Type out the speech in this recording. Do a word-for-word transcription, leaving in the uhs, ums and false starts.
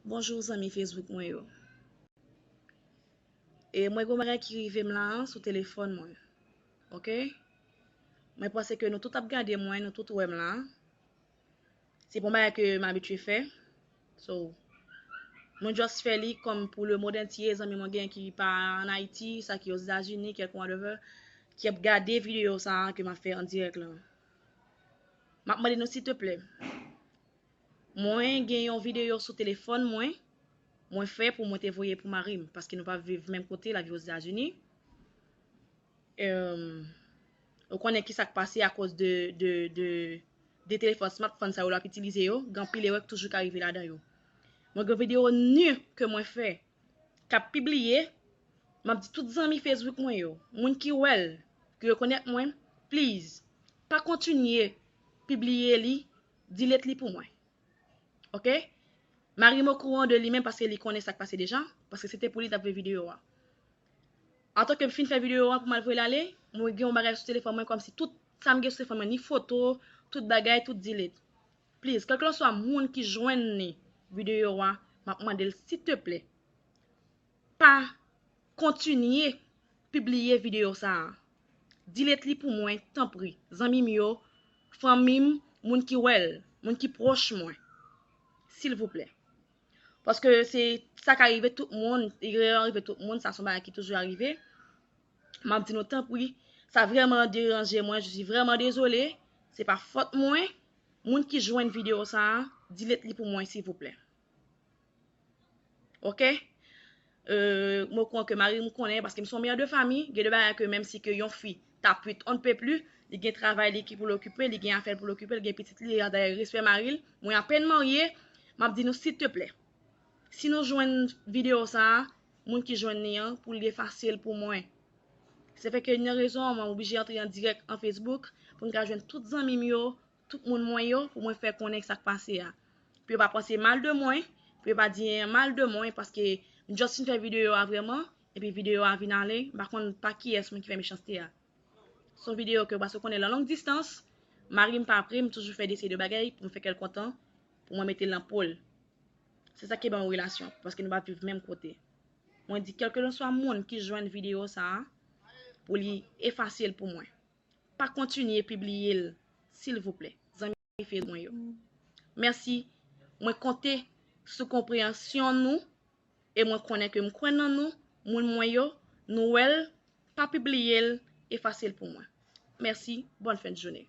Bonjou zanmi Facebook mwen yo. E mwen gen yon bagay ki rive m la sou telefòn mwen. Oke? Mwen panse ke nou tout ap gade mwen, nou tout wè m la. Se pa yon bagay ke m abitye fè. So, mwen just fè li kòm pou le monde entier, zanmi mwen gen ki pa an Ayiti, sa ki Ozetazini, kèk whatever, ki ap gade videyo sa a ke m ap fè an dirèk la. M ap mande nou silteplè. Mwen gen yon videyo sou telefòn mwen, mwen fè pou mwen te voye pou mari m, paske nou pa viv menm kote, l ap viv Ozetazini. Em, ou konnen ki sa k pase akoz de, de, de, de telefòn smartphone sa yo l ap itilize yo, gen anpil erè k toujou ka rive ladan yo. Mwen gen videyo nu ke mwen fè, k ap pibliye, m ap di tout zanmi Facebook mwen yo, moun ki wè l, ki rekonèt mwen, please, pa kontinye pibliye li, delete li pou mwen. Oke? Mari m okouran de li menm paske li konnen sa k pase deja, paske se te pou li t ap voye videyo a. Antanke m fin fè videyo a pou m al voye l ale, mwen gen yon bagay sou telefòn mwen kòmsi tout sa m gen sou telefòn mwen, ni foto, tout bagay, tout delete. Please, kèlkeswa moun ki jwenn ni videyo a, m ap mande l silteplè, pa kontinye pibliye videyo sa a. Delete li pou mwen, tanpri. Zanmi m yo, fanmi m, moun ki wè l, moun ki pwòch mwen. Silvouplè. Paske se sa ka rive tout moun, erè an rive tout moun, sa se yon bagay ki toujou rive. M ap di nou tanpri, sa vrèman deranje mwen, je suis vraiment désolée. Se pa fòt mwen. Moun ki jwenn videyo sa a, delete li pou mwen, silvouplè. Oke? Euh, mwen kwè ke mari m konnen, paske m se yon mère de famille, gen de bagay ke menm si ke yon fi t ap wit on ne peut plus, li gen travay li ki pou l okipe, li gen afè l pou l okipe, li gen pitit li, dayè respè mari l, mwen apèn marye, m ap di nou silteplè, si nou jwenn videyo sa a, moun ki jwenn li an, pou li efase l pou mwen. Se fè ke yon rezon, mwen oblije antre an dirèk an Facebook, pou m ka jwenn tout zanmi m yo, tout moun mwen yo, pou mwen fè konnen sa k pase a. Pou yo pa panse mal de mwen, pou yo pa di anyen mal de mwen, paske m just fin fè videyo a vrèman, epi videyo a vin ale, m pa konn pa kiyès moun ki fè mechanste a. Se yon videyo ke w pa sou konnen lan long distans, mari m pa pre, m toujou fè de seri de bagay pou m fè kè l kontan, pou mwen mete l nan po l. Se sa ki ban yon relasyon, paske nou pa viv menm kote. Mwen di, kèlkeswa moun ki jwenn videyo sa a, pou li efase l pou mwen. Pa kontinye pibliye l, silvouplè, zanmi Facebook mwen yo. Mèsi. Mwen konte sou konpreyansyon nou e mwen konnen ke m kwè nan nou, moun mwen yo, nou wè l, pa pibliye l, efase l pou mwen. Mèsi, bòn fen de jounen.